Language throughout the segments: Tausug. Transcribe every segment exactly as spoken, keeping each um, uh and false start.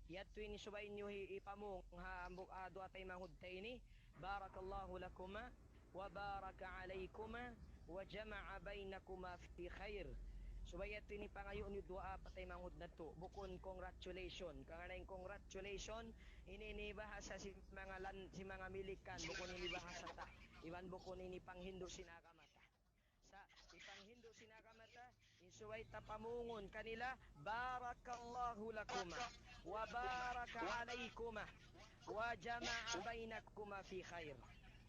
Yadtu ini subay niyu hi-, hipamung ha hambuuk, ah, duwa taymanghud ta ini. بارك الله لكما وبارك عليكما وجمع بينكما في خير. Subay yadtu ini pangayu' niyu duwaa pa taymanghud natu'. Bukun congratulation. Karna' in congratulation, ini, ini bahasa sin manga lan-, sin manga Milikan, bukun ini bahasa ta. Iban bukun ini panghindu' sin agama ta. Sa', in panghindu' sin agama ta, in subay ta pamungun kanila, بارك الله لكما وبارك عليكما وجمع بينكما في خير.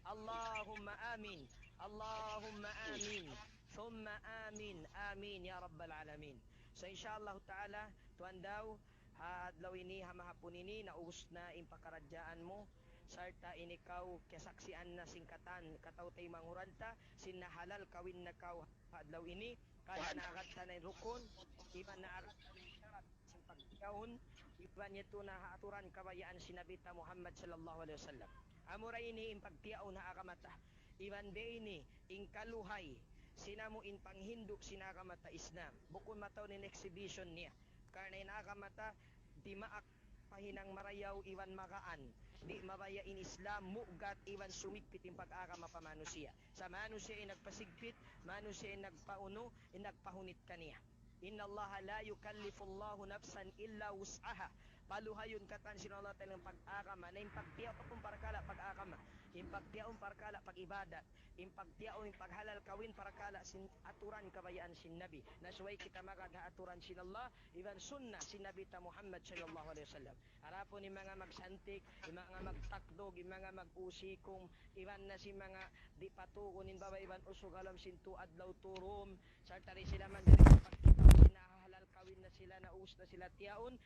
اللهم آمين. اللهم آمين. ثم آمين. آمين يا رب العالمين. So, insha Allah ta'ala, tuwan daw, ha adlaw ini, ha mahapun ini, naubus na in pakaradjaan mu, sarta' in ikaw kiyasaksian na sin katan, kataw-taymanghuran ta, sin nahalal kawin na kaw ha adlaw ini, karna' naagad ta na in rukun, iban naagad ta na in sharat sin pagtiyaun, iban yadtu na ha aturan kabayaan sin Nabi ta Muhammad sallallahu alayhi wasallam. Amura ini in pagtiyaun ha agama ta, iban biya' ini in kaluhay sin amu in panghindu' sin agama ta Islam. Bukun mataud in exhibition niya. Karna' in agama ta dimaak pa hinang marayaw iban magaan. Di' mabaya' in Islam mugat iban sumigpit in pag-agama pa manusiya'. Sa' manusiya' in nagpasigpit, manusiya' in nagpaunu, in nagpahunit kaniya. إن الله لا يكلف الله نفسا إلا وسعها. Paluhayun katan sin Allah Ta'ala in pag-agama, na in pagtiyaun parakala' pag-agama, in pagtiyaun parakala' pag-ibadat, in pagtiyaun, in paghalal kawin parakala' sin aturan kabayaan sin Nabi. Na subay kita magad ha aturan sin Allah, iban sunnah sin Nabi ta Muhammad sallallahu alayhi wasallam. Adapun in manga magsantik, in manga magtakdug, in manga mag-usikum, iban na sin manga di' patugun in babai iban usug ha lawm sin tu adlaw tu dum, sarta' di' sila manjari magpakita' sin nahalal kawin na sila, naubus na sila tiyaun,